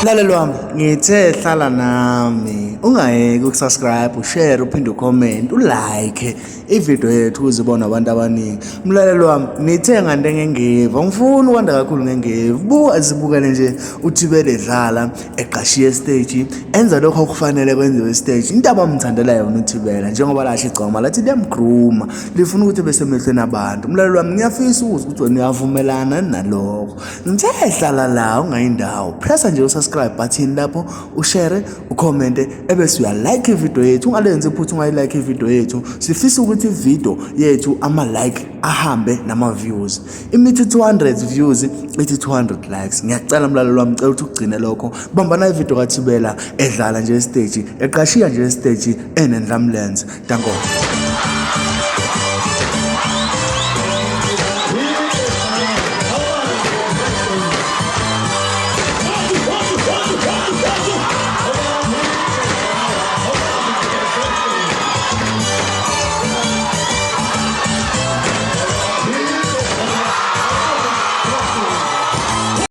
Mlaleli wami, ngithe hlala nami, ungayeki ukusubscribe, ushare, uphinde ucomment, ulike ivideo yethu ukuze ibonwe abantu abaningi. Mlaleli wami, nithe ngande ngengevu, angifuni ukwanda kakhulu ngengevu. Buka zibukele nje uThibele edlala eqashiye esiteji, enza lokho okufanele kwenziwe esiteji. Into abamthandela yona uThibela, njengoba lasho igcoma lathi liyamgruma, lifuna ukuthi besemehlweni abantu. Mlaleli wami, ngiyafisa ukuzwa ukuthi wena uyavumelana nalokho. Ngithe hlala la ungayindawo, pressa nje usubscribe button lapho, ushare, ucommente, ebese uyalike ivideo yethu. Ungalenzi iphutha ungayilike ivideo yethu. Sifisa ukuthi ivideo yethu ama-like ahambe nama-views. Imithi 200 views, ithi 200 likes. Ngiyacela mlaleli wami, ngicela ukuthi ugcine lokho. Bambana ivideo kaThibela edlala nje esiteji, eqashiya nje esiteji enendlamlenze. Danko.